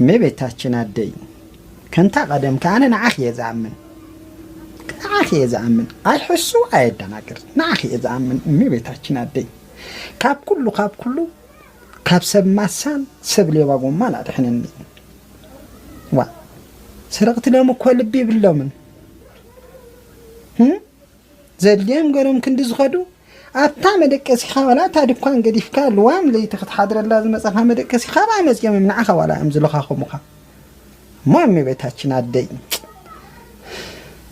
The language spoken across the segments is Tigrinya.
እመቤታችን ኣደይ፣ ከምታ ቀደምኪ ኣነ ንዓኺ እየ ዝኣምን። ንዓኺ እየ ዝኣምን። ኣይሕሱ ኣየደናግር። ንዓኺ እየ ዝኣምን እመቤታችን ኣደይ። ካብ ኩሉ፣ ካብ ኩሉ፣ ካብ ሰብ ማሳን ሰብ ሌባ ጎማን ኣድሕነኒ። ዋ፣ ሰረቕቲ ሎሚ እኮ ልቢ ይብሎምን። ህም? ዘድልዮም ገሮም ክንዲ ዝኸዱ፣ ኣብታ መደቀሲኻ ዋላ እታ ድኳን ገዲፍካ ልዋም ለይቲ ክትሓድረላ ዝመጻኻ መደቀሲኻ ኣብኣ መጺኦም እዮም ንዓኻ ዋላ እዮም ዝለኻኽሙኻ። እሞ እመቤታችን ኣደይ፣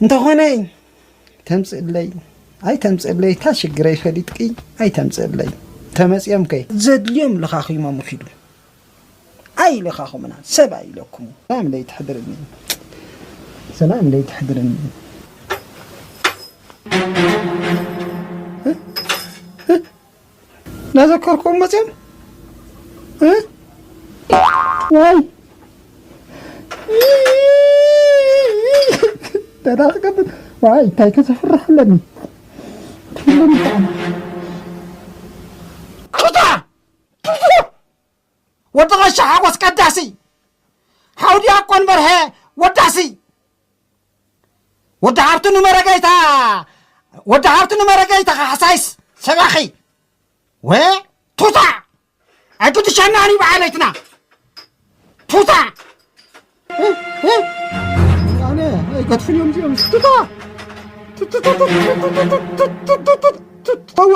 እንተኾነ ተምጽእለይ፣ ኣይተምጽእለይ፣ እታ ሽግረይ ፈሊጥኪ ኣይተምጽእለይ። ተመጺኦም ከ ዘድልዮም ለኻኺሞም ይኺዱ። ኣይለኻኹምና፣ ሰብ ኣይለኩሙ። ሰላም ለይትሕድርኒ፣ ሰላም ለይትሕድርኒ። እናዘከርኩም መጽዮም? እ? ዋይ። ደዳ ክገብር። ዋይ፣ እንታይ ከዘፍርሕ ኣለኒ? ትብለኒ ብጣዕሚ። ቱታ! ቱታ! ወዲ ቀሺ ሓጎስ ቀዳሲ፣ ሓው ዲያቆን በርሀ ወዳሲ፣ ወዲ ሃብቱ ንመረገይታ፣ ወዲ ሃብቱ ንመረገይታ ካሕሳይስ ሰባኺ። ወ ቱታ! ኣይትድሸናኒ በዓለይትና። ቱታ! እ? እ? ኣነ ኣይገድፍን እዮም እዚኦም። ቱታ! ቱ-፣ ቱ-፣ ቱ-፣ ቱ-፣ ቱ-፣ ቱ-፣ ቱ-፣ ቱ-፣ ቱ-፣ ቱ-፣ ተዋ!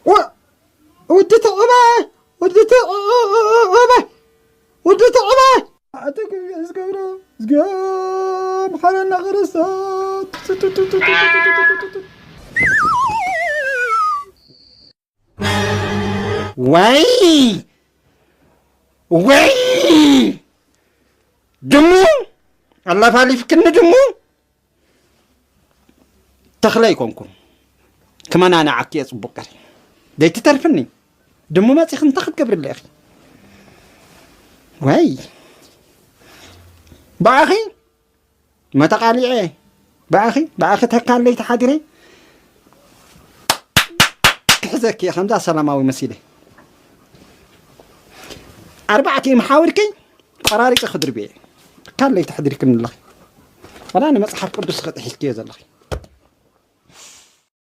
ወ-፣ ወዲ ትዕበ፣ ወዲ ትዕበ፣ ወዲ ትዕበ። ኣቲ እግዚኣብሔር፣ እግዚኣብሔር መሓረና ክርስቶስ። ወይ! ወይ! ድሙ! ኣላፋሊፍክኒ ድሙ! ተኽለ ኣይኮንኩን። ክመናንዓኪ እየ ጽቡቕ ገይረ። ዘይትተርፍኒ። ድሙ መጺኺ እንታይ ክትገብርለ ኢኺ? ወይ! ብኣኺ መተቓሊዐ፣ ብኣኺ፣ ብኣኺ ተካለይ ተሓዲረ ክሕዘኪ እየ ከምዛ ሰላማዊ መሲለ። ኣርባዕቲኦም ሓዊርኪ ቆራሪፀ ክድርብየ። ካለይ ተሕዲርክኒ ኣለኺ። ዋላ ንመፅሓፍ ቅዱስ ኽጥሒስክዮ ዘለኺ።